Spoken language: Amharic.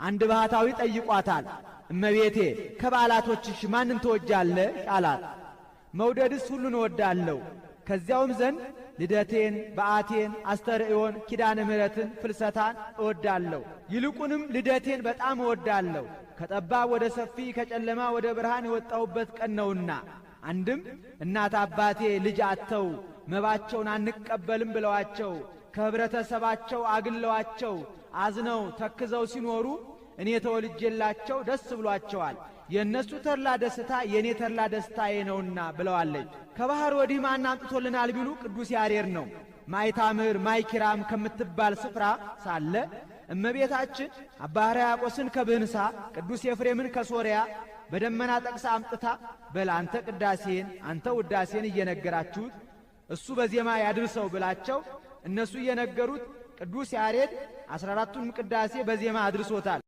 አንድ ባህታዊ ጠይቋታል። እመቤቴ ከበዓላቶችሽ ማንን ትወጃለሽ? አላት። መውደድስ ሁሉን እወዳለሁ፣ ከዚያውም ዘንድ ልደቴን፣ በዓቴን፣ አስተርእዮን፣ ኪዳነ ምሕረትን፣ ፍልሰታን እወዳለሁ። ይልቁንም ልደቴን በጣም እወዳለሁ፣ ከጠባብ ወደ ሰፊ ከጨለማ ወደ ብርሃን የወጣሁበት ቀን ነውና። አንድም እናት አባቴ ልጅ አጥተው መባቸውን አንቀበልም ብለዋቸው ከኅብረተሰባቸው አግለዋቸው አዝነው ተክዘው ሲኖሩ እኔ ተወልጄላቸው ደስ ብሏቸዋል። የእነሱ ተድላ ደስታ የእኔ ተድላ ደስታዬ ነውና ብለዋለች። ከባሕር ወዲህ ማን አምጥቶልናል ቢሉ ቅዱስ ያሬድ ነው። ማይታምር ማይኪራም ከምትባል ስፍራ ሳለ እመቤታችን አባ ሕርያቆስን ከብህንሳ ቅዱስ ኤፍሬምን ከሶርያ በደመና ጠቅሳ አምጥታ በል አንተ ቅዳሴን አንተ ውዳሴን እየነገራችሁት እሱ በዜማ ያድርሰው ብላቸው እነሱ እየነገሩት ቅዱስ ያሬድ 14ቱንም ቅዳሴ በዜማ አድርሶታል።